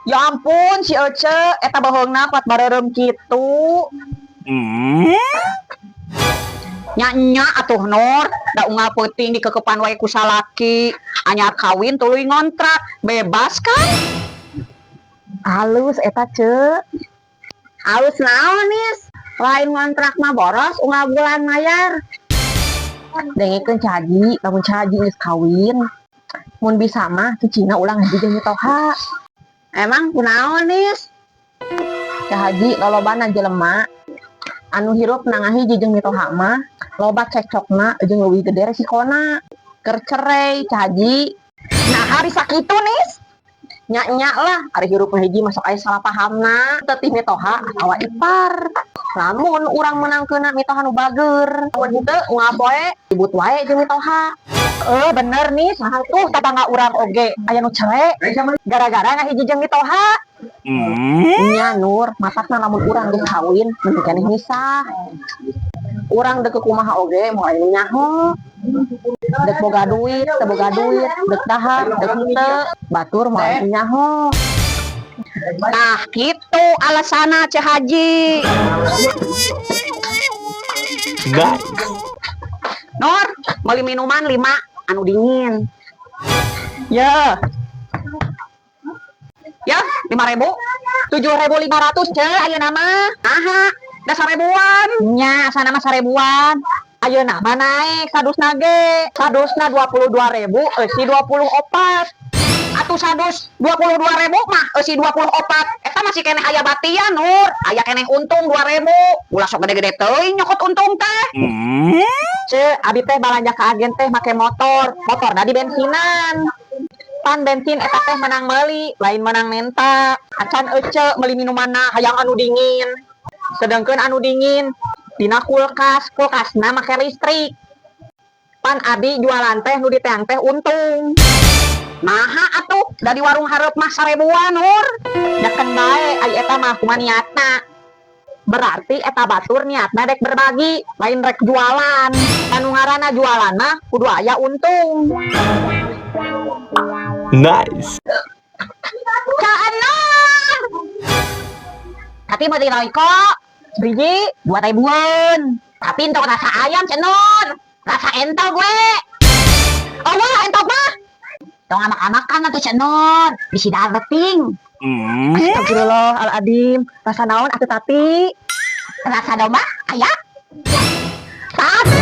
Ya ampun, si Ece, eta bohongna kuat bareureum kitu. Nya nya atuh, Nur, da unggal peuting dikekepan wae ku salaki. Anyar kawin tuluy ngontrak, bebas kan? Halus eta, Ce. Halus naon, Nis? Lain ngontrak mah boros, unggal bulan mayar. Dengekeun Ceu Haji, lamun Ceu Haji geus kawin, mun bisa mah cicingna ulah ngahiji jeung mitoha. Emang kunaon, Nis? Ceu Haji, lolobana jelema anu hirup na ngahiji jeung mitoha mah loba cekcokna jeung leuwih gede resikona. Keur cerai, Ceu Haji. Nah, ari sakitu, Nis. Nya nya lah, ari hirup ngahiji masuk aya salah pahamna, tetih mitoha atawa ipar. Lamun urang meunangkeunna mitoha nu bager, mun henteu unggal poe ribut wae jeung mitoha. Eh, bener nih, tuh tetangga urang oge aya nu cerai gara-gara ngahiji jeung mitoha. Nya, Nur, matakna lamun urang geus kawin mending keneh misah. Urang dek kumaha oge moal aya nu nyaho. Dek boga duit, teu boga duit, dek dahar, dek henteu, batur moal aya nu nyaho. Nah, gitu alasana, Ceu Haji. Nice. Nur, beli minuman lima anu dingin. Ya. Ya, 5.000. 7.500, Ce, ayeuna mah. Aha, da 1.000-an. Nya, sana mah 1.000-an. Ayeuna mah naik sadusna ge. Sadusna 22.000, eusi 24. Atuh sadus 22.000 mah eusi 24. Eta masih keneh aya batian, Nur. Aya keneh untung 2.000. Ulah sok gede-gede teuing nyokot untung teh. Ce, abi teh balanja ke agen teh make motor. Motorna di bensinan. Pan bensin eta teh menang meuli, lain menang menta. Acan ece meuli minumanna hayang anu dingin. Sedangkan anu dingin dina kulkas, kulkasna make listrik. Pan abi jualan teh nu diteang teh untung. Naha atuh dari warung hareup mah 1.000-an, Nur. Nyaken bae ai eta mah kumaha niatna. Berarti eta batur niatna dek berbagi, lain rek jualan. Anu ngaranna jualan mah kudu aya untung. Nice. Ceu Nur. Tapi mau Royco, biji 2.000-an. Tapi untuk rasa ayam, Ceu Nur, rasa entog we. Oh wah, entog mah. Tong amak-amakan atuh, Ceu Nur, bisi dareting. Astagfirullahaladzim, rasa naon atuh, Tati? Rasa domba, aya. Tati.